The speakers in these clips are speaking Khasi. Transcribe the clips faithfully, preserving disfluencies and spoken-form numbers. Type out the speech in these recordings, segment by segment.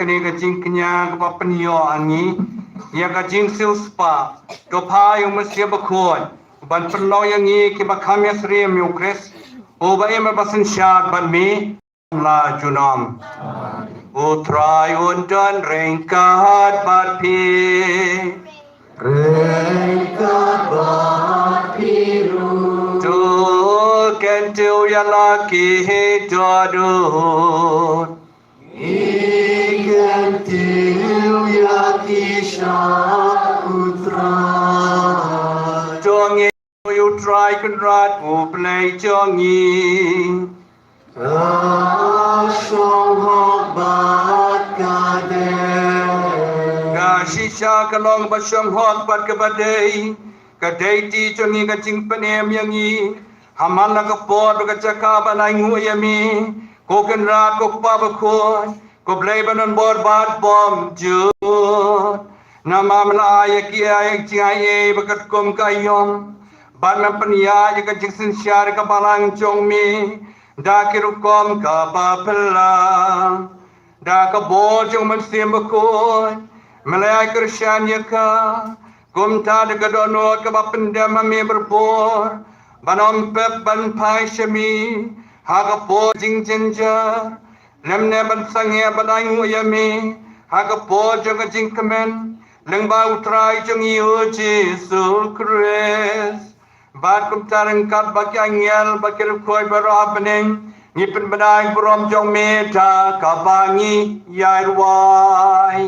kane ka jingkñia kaba pynïoh ha ngi ïa ka jingsiewspah. To phai ïa u Mynsiem Bakhuid ban pynlong ïa ngi kiba kham ïasyriem ïa u Khrist, uba im bad synshar bad me la junom. U Trai un don ryngkat bad phi. Ryngkat bad phi ruh. To kyntiew ïa la ki dohnud. Ngi kyntiew ïa ki sha u Trai. To ngin ïa u Trai Kynrad U Blei jong ngi. Ka shong hok bad ka dei. Ka shisha ka long ba shong hok bad kaba dei. Ka dei ti jong ngi ka jingpynim ïa ngi. Ha man la ka por bad ka jaka ban ainguh ïa me, ko Kynrad, ko Kpa Bakhuid, ko Blei ba don bor bad bymjukut. Namar me la ai ïa ki ïa ka jingaiei ba katkum ka aïom, bad me pynïaid ïa ka jingsynshar ka balang jong me da ki rukom kaba phylla. Da ka bor jong u Mynsiem Bakhuid me la ai kyrshan ïa ka. Kumta da ka dohnud kaba pyndem ha me barabor, ban ym pep ban phai sha me ha ka por jingjynjar, lymne ban sangeh ban ainguh ïa me ha ka por jong ka jingkmen lyngba u Trai jong ngi u Jisu Khrist. Bad kumta ryngkat bad ki angel bad ki riewkhuid baroh ha bneng, ngi pynbna ïa ka burom jong me da kaba ngi ïai rwai.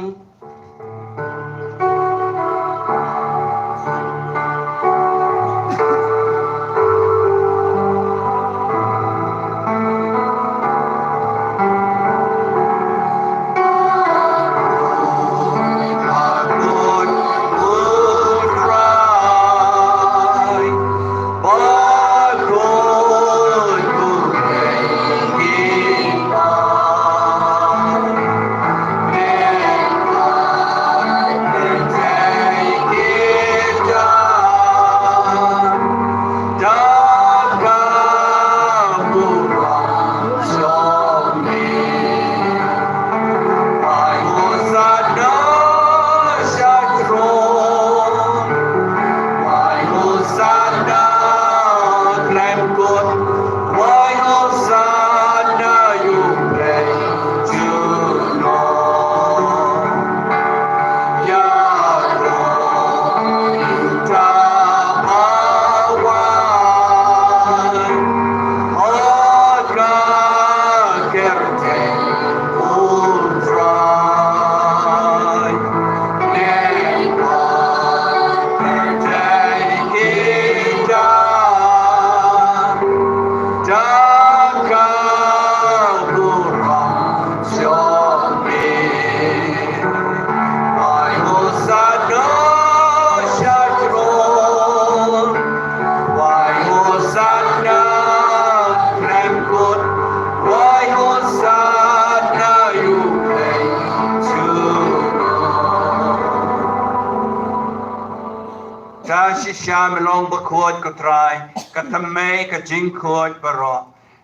Ka shisha me long bakhuid ko Trai, ka thymmei ka jingkhuid baroh.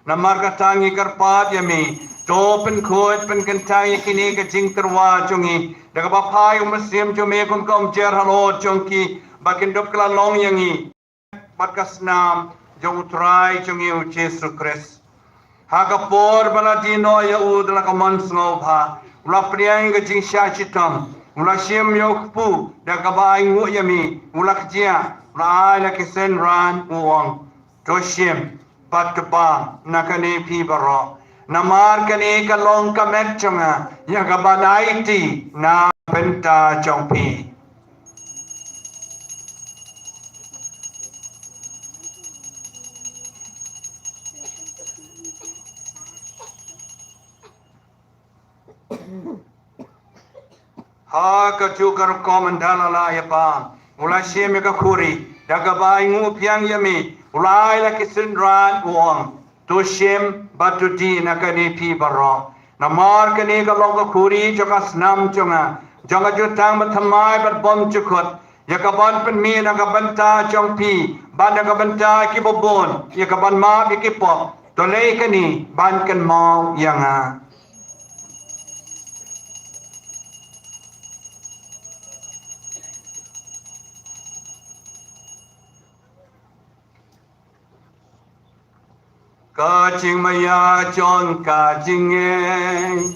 Namar kata ngi kyrpad ïa me, to pynkhuid pynkyntang ïa kine ka jingtyrwa jong ngi da kaba phai u Mynsiem jong me kum ka umjer halor jong ki, ba kin dup kylla long ïa ngi bad ka snam jong u Trai jong ngi u Jisu Khrist. Ha ka por ba la die noh ïa u da la ka mon sngewbha, u la pdiang ïa ka jingshah shitom, u la shim ïa u kpu da kaba ainguh ïa me, u la kjia, u la ai la ki synran, u ong: To shim bad to bam na kane phi baroh, namar kane ka long ka met jong nga ïa kaban aiti na bynta jong phi. Ha kajuh ka rukom ynda la lah ïa bam, u la shim ïa ka khuri, da kaba ainguh biang ïa me, u la ai la ki synran, u ong: To shim bad to die na kane phi baroh, namar kane ka long ka khuri jong ka snam jong nga, jong ka jutang bathymmai bad bymjukut, ïa kaban pynmih na ka bynta jong phi bad na ka bynta ki babun, ïa kaban map ïa ki pop. To leh kane ban kynmaw ïa nga. Ka jingmaïa jong ka jingngeit.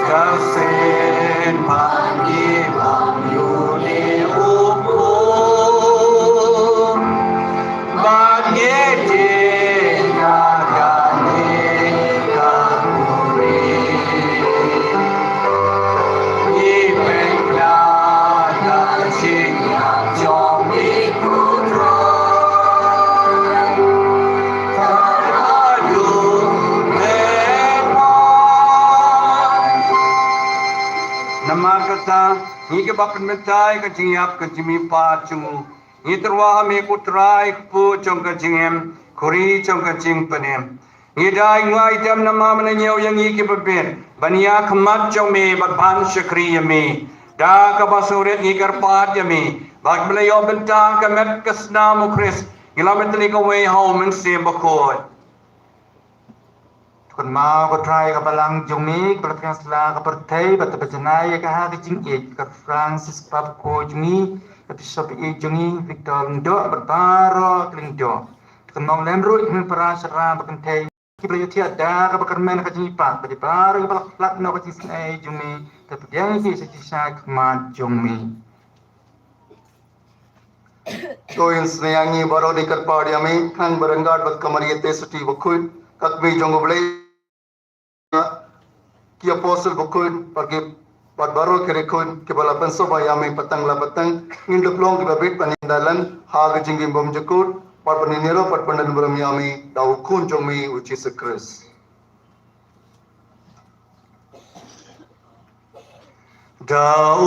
Ka sien pat ngi bam ïa une u khun. Bad ngi tieng ïa kane ka khuri. Ngi pynkylla ïa ka jingïap jong ngi, ko Trai. Ka la ïoh meh. Namar kata, ngi kiba pynmynta ïa ka jingïap ka jingmihpat jong u. Ngi tyrwa ha me ko Trai, kpu jong ka jingim, khuri jong ka jingpynim. Ngi dei ngi ai dem namar me la ñiew ïa ngi kiba bit ban ïakhmat jong me bad ban shakri ïa me. Da kaba sngewrit ngi kyrpad ïa me ba me la ïoh bynta ka met ka snam u Khrist, ngi la met ïa kawei ha u Mynsiem Bakhuid. Kynmaw ko Trai ka balang jong me, ka balang sla ka pyrthei, bad te ba janai ïa ka ha ka jingïeit ka Francis Papa ko jong ngi, ka Bishop ïeit jong ngi, Victor Lyngdoh, bad baroh ka Lyngdoh. Kynmaw lem ruh ïa ka para shara ba kynthei, ki ba la ïathiah da kaba kyrmen ka jingmihpat, bad baroh ki ba la khlad noh ka jingsnei jong me, te pdiang ïa ki sha ki sha khmat jong me. To ïa sngewbha ïa ngi baroh da kyrpad ïa me, khnang ba ryngkat bad ka Maria te sati bakhuid, ka kmie jong U Blei, ki apostol bakhuid, bad ki, bad baroh ki riewkhuid kiba la pynsngewbha ïa me pateng la pateng, ngin da long kiba bit ban ïa dalan ha ka jingim bymjukut, bad ban ïa nero bad ban da burom ïa me da u Khun jong me u Jisu Khrist. Da u,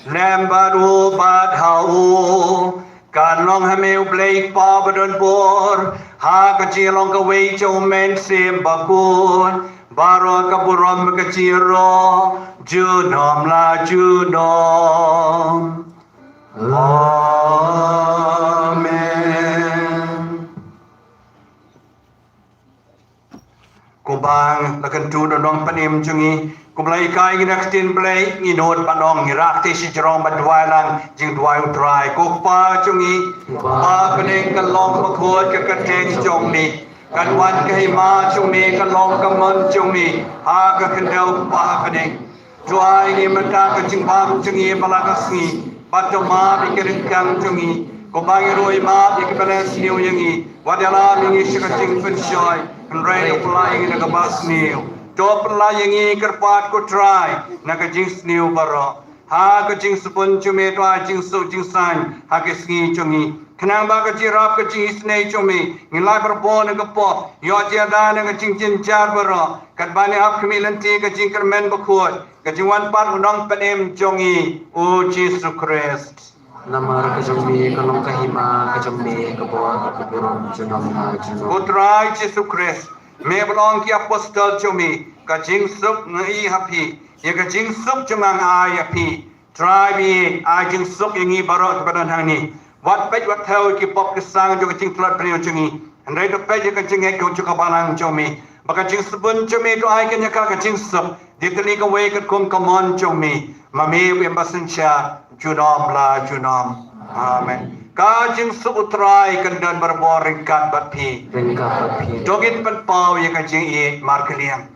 lem bad u, bad ha u, kan long ha me U Blei Kpa badonbor, ha ka jinglong kawei jong U Mynsiem Bakhuid, baroh ka burom ka jingïaroh, junom la junom. Amen. Kumba la kyntu da u nongpynim jong ngi, kumba la hikai ngi na ka ktien Blei, ngi nud ban ong, ngi rah kti shi jrong ban duwai lang, jingduwai U Trai. Ko Kpa jong ngi, Kpa bapynim, kan long bakhuid ka kyrteng jong me, kan wan ka hima jong me, kan long ka mon jong me ha ka khyndew bapynim. To ai ngi mynta ka jingbam jong ngi ba la ka sngi, bad to map ïa ki ryngkang jong ngi, kumba ngi ruh ngi map ïa kiba la sniew ïa ngi. Wat ïalam ïa ngi sha ka jingpynshoi, hynrei to pyllait ïa ngi na kaba sniew. To pyllait ïa ngi, kyrpad ko Trai, na ka jingsniew baroh. Ha ka jingsbun jong me to ai jingsuk jingsaiñ ha ka sngi jong ngi, khnang ba ka jingïarap ka jingisynei jong me, ngin lait barabor na ka pop, ïoh jingïada na ka jingjynjar baroh, katba ngi ap khmih lynti ka jingkyrmen bakhuid, ka jingwan pat u Nongpynim jong ngi, U Jisu Khrist. Namar ka jong me ka long ka hima, ka jong me ka bor, ka burom junom la junom. Ko Trai Jisu Khrist, me ba la ong ki apostol jong me, ka jingsuk nga ai ha phi, ïa ka jingsuk jong nga nga ai ha phi. Trai, me ai jingsuk ïa ngi baroh kiba don hangne. Wat peit wat thew ïa ki pop ki sang jong ka jingtlot briew jong ngi, hynrei to peit ïa ka jingngeit jong ka balang jong me, ba ka jingsbun jong me to ai kane ka, ka jingsuk, da kane kawei katkum ka mon jong me. Ma me u Im Basynshar, junom la junom. Amen. Ka jingsuk U Trai kan don barabor ryngkat bad phi. Ryngkat bad phi. To ngin pynpaw ïa ka jingïeit markylliang.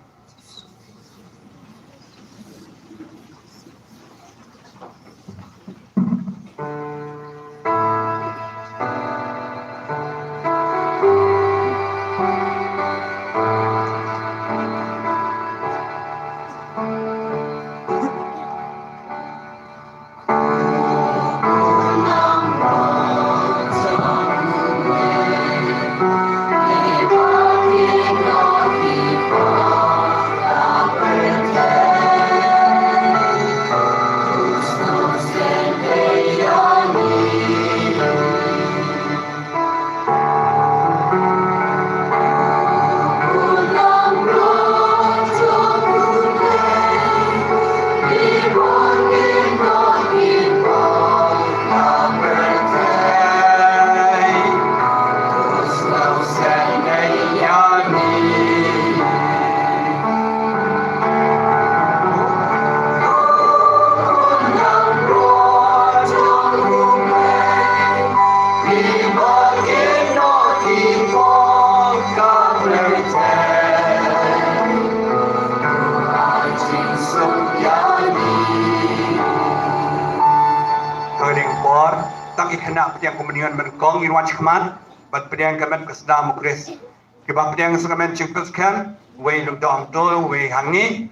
Por, tang ki khynnah pdiang komunion ban kong, ngin wan shakhmat ban pdiang ka met ka sdang u Khrist. Kiba pdiang sa ka met jingpynshlur, wei luk dom to, wei ha ngi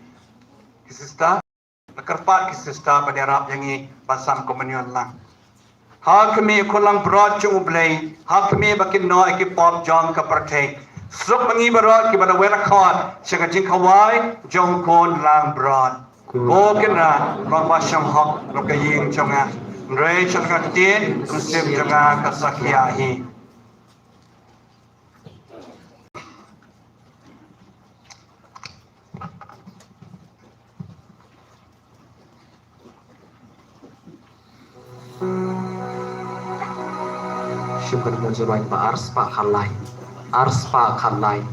ki sister. La kyrpad ki sister ban ïarap ïa ngi ban sam komunion lang. Ha khmih, ko langbrot jong U Blei, ha khmih ba kin noh ïa ki pop jong ka pyrthei. Suk ma ngi baroh kiba la weng la khot sha ka jingkhawai jong u khun langbrot. Ko Kynrad, long ba shong hok ruh ka ïing jong nga, hynrei sha ka ktien u mynsiem jong nga ka sa khia hi. Shim ka dum jyrwai ba ar spah khatlai. Ar spah khatlai.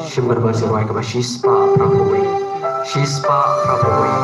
Shim ka dum jyrwai kaba shispah phra phew wei. Shispah phra phew wei.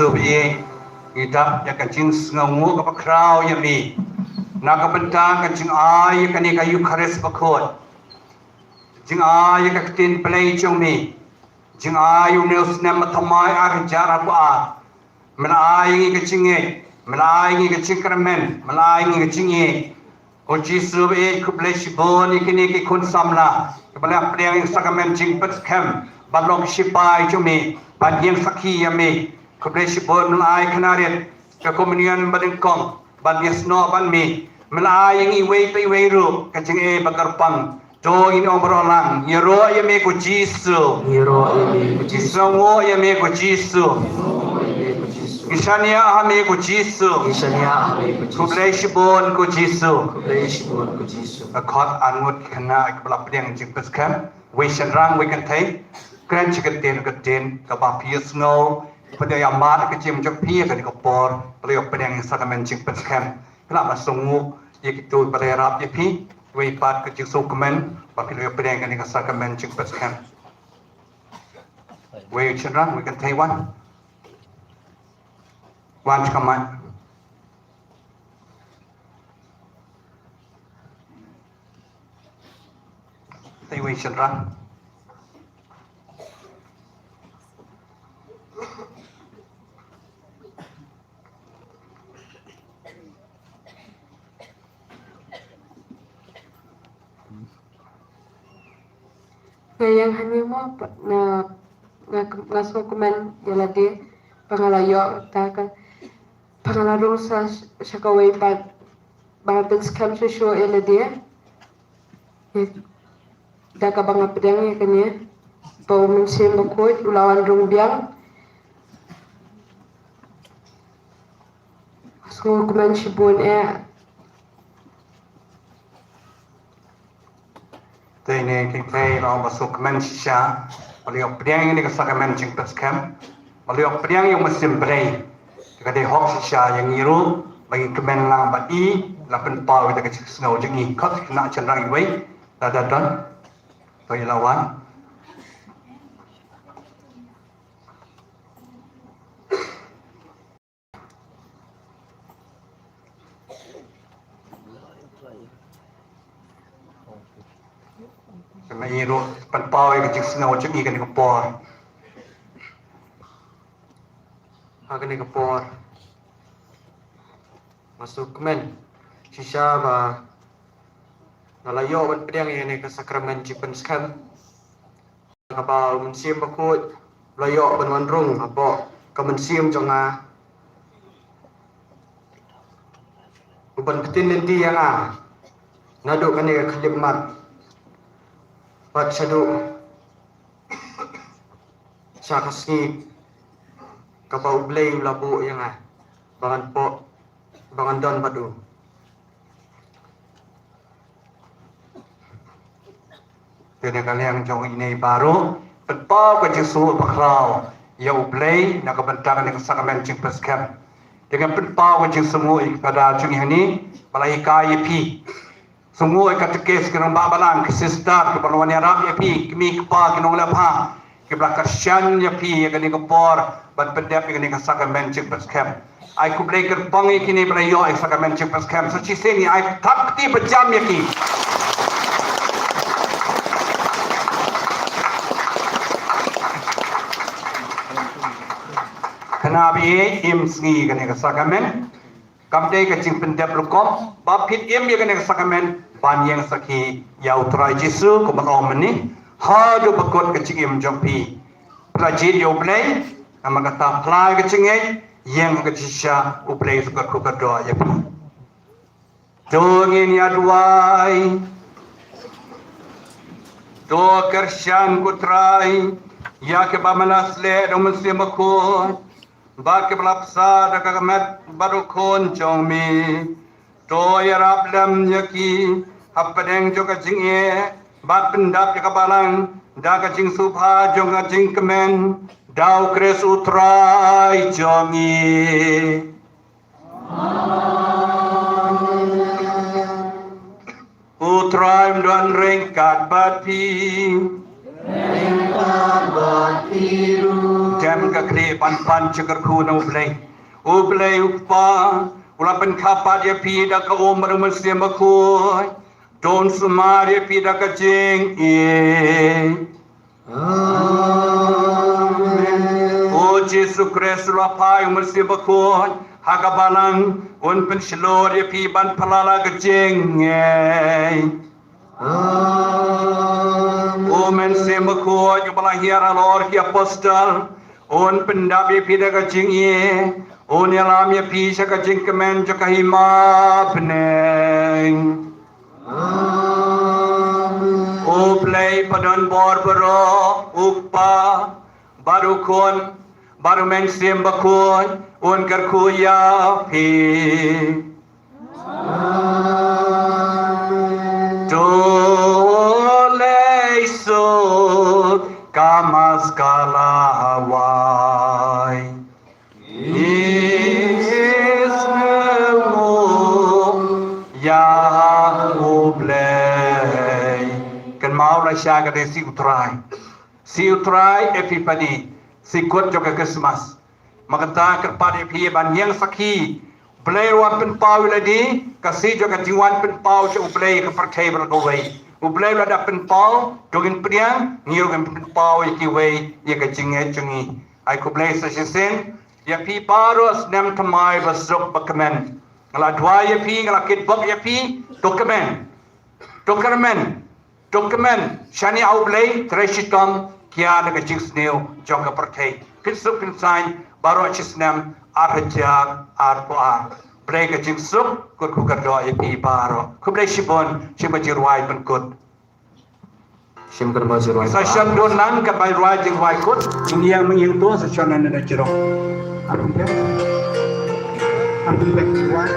Jisu ba ïeit, ngi dap ïa ka jingsngewnguh kaba khraw ïa me na ka bynta ka jingai ïa kane ka Eukharist bakhuid. Jingai ïa ka ktien Blei jong me. Jingai ïa une u snem ba thymmai ar hajar arphew ar. Me la ai ïa ngi ka jingngeit, me la ai ïa ngi ka jingkyrmen, me la ai ïa ngi ka jingïeit. O Jisu ba ïeit, khublei shibun ïa kine ki khun samla kiba la pdiang ïa ka sakramen jingpynskhem, ban long ki shipai jong me, ban ïeng sakhi ïa me. Khublei shibun me la ai khynnah rit ka komunion banyngkong ban ïasnoh bad me. Me la ai ïa ngi iwei pa iwei ruh ka jingaiei ba kyrpang. To ngin ong baroh lang, ïaroh ïa me ko Jisu. Ïaroh ïa me ko Jisu. Sngewnguh ïa me ko Jisu. Sngewnguh ïa me ko Jisu. Ngi shaniah ha me ko Jisu. Ngi shaniah ha me ko Jisu. Khublei shibun ko Jisu. Khublei shibun ko Jisu. Ka khot ar ngut ki khynnah kiba la pdiang jingpynskhem, wei shynrang wei kynthei. Kren shi kyntien kyntien kaba phi ïohsngew, phi ïa mad ka jingim jong phi ha kane ka por ba la ïoh pdiang ïa ka sakramen jingpynskhem. Phi lah ban sngewnguh ïa kito ba la ïarap ïa phi, wei pat ka jingsngewkmen ba phi la ïoh pdiang ïa kane ka sakramen jingpynskhem. Wei shynrang wei kynthei, wan. Wan sha ka mic. Te wei shynrang. Nga ïeng hangne mo, nga, nga, nga sngewkmen ïa lade ba nga la ïoh ta ka, ba nga la rung sa sha kawei pat ba nga pynskhem shuh shuh ïa lade. Da kaba nga pdiang ïa kane, ba U Mynsiem Bakhuid u la wan rung biang. Sngewkmen shibun eh. Te ine ki kynthei la ong ba sngewkmen shisha ba la ïoh pdiang ïa kane ka sakramen jingpynskhem, ba la ïoh pdiang ïa U Mynsiem Blei. Te ka dei hok shisha ïa ngi ruh ba ngin kmen lang bad i, la pynpaw ïa ka jingsngew jong i. Khot khynnah shynrang iwei, la da don. To ïa la wan. Kane i ruh pynpaw ïa ka jingsngew jong i kane ka por. Ha kane ka por nga sngewkmen shisha ba nga la ïoh ban pdiang ïa kane ka sakramen jingpynskhem. Kaba U Mynsiem Bakhuid u la ïoh ban wan rung hapoh ka mynsiem jong nga, u ban ktien lynti ïa nga naduh kane ka khyllipmat bad shaduh sha ka sngi kaba U Blei u la buh ïa nga ba ngan poi, ba ngan don bad u. Te na ka liang jong ine i baroh, pynpaw ka jingsngewnguh bakhraw ïa U Blei na ka bynta kane ka sakramen jingpynskhem. Te ngan pynpaw ka jingsngewnguh ïa ki phadar jong ngi hangne ba la hikai ïa phi. Sngewnguh ïa ki katekis, ki rangbah balang, ki sister kiba la wan ïarap ïa phi, ki mei ki pa, ki nongleh bha kiba la kyrshan ïa phi ïa kane ka por ban pyndep ïa kane ka sakramen jingpynskhem. Ai khublei kyrpang ïa kine ba la ïoh ïa ka sakramen jingpynskhem. Sa shisien ngi ai thap kti ba jam ïa ki. Khynnah ba ïeit, im sngi ïa kane ka sakramen. Kam dei ka jingpyndep rukom ba phin im ïa kane ka sakramen ban ïeng sakhi ïa U Trai Jisu, kumba la ong mynne, haduh ba kut ka jingim jong phi. Phi la jied ïa U Blei, namar kata phi la ai ka jingngeit, ïeng ha ka jingshisha, U Blei u sa kyrkhu kyrdoh ïa phi. To ngin ïa duwai. To kyrshan ko Trai ïa kiba me la sleh da U Mynsiem Bakhuid, bad kiba la bsa da ka met bad u Khun jong me. To ïarap lem ïa ki hapdeng jong ka jingeh, bad pyndap ïa ka balang da ka jingsngewbha jong ka jingkmen, da U Khrist U Trai jong ngi. U Trai un don ryngkat bad phi. Kem ka khlieh ban pan sha ka kyrkhu na U Blei. U Blei U Kpa, u la pynkha pat ïa phi da ka um bad U Mynsiem Bakhuid. To un sumar ïa phi da ka jingïeit. Amen. O Jisu Khrist, u la phai U Mynsiem Bakhuid ha ka balang, un pynshlur ïa phi ban pynlait la ka jingngeit. Amen. U Mynsiem Bakhuid uba la hiar halor ki apostol, un pyndap ïa phi da ka jingïeit, un ïalam ïa phi sha ka jingkmen jong ka hima bneng. Amen. U Blei badonbor baroh, U Kpa, bad U Khun, bad U Mynsiem Bakhuid, un kyrkhu ïa phi. Amen. To leit suk kamar skala hawai. Is nemo ïa U Blei. Kynmaw lashai ka dei sngi U Trai. Sngi U Trai Epiphany, sngi kut jong ka Christmas. Mynta kyrpad ïa phi ban ïeng sakhi. Blei u wan pynpaw ïa lade, ka sngi jong ka jingwan pynpaw sha U Blei ka pyrthei baroh kawei. U Blei u la dep pynpaw, to ngin pdiang, ngi ruh ngin pynpaw ïa kiwei ïa ka jingngeit jong ngi. Ai khublei sa shisien ïa phi baroh, snem thymmai ba suk ba kmen. Nga la duwai ïa phi, nga la kitbok ïa phi, to kmen. To kyrmen, to kmen shane ha U Blei, trei shitom, khia na ka jingsniew jong ka pyrthei. Pynsuk pynsaiñ baroh shi snem, ar hajar arphew ar. Blei ka jingsuk kyrkhu kyrdoh ïa phi baroh. Khublei shibun, shim ka jingrwai pynkut. Shim ka jingrwai. Sa shan bun lang ka bai rwai jingrwai kut. Ïeng mynïeng to sa shan na na jirong. Ar pynpek. Ar pynpek rwai.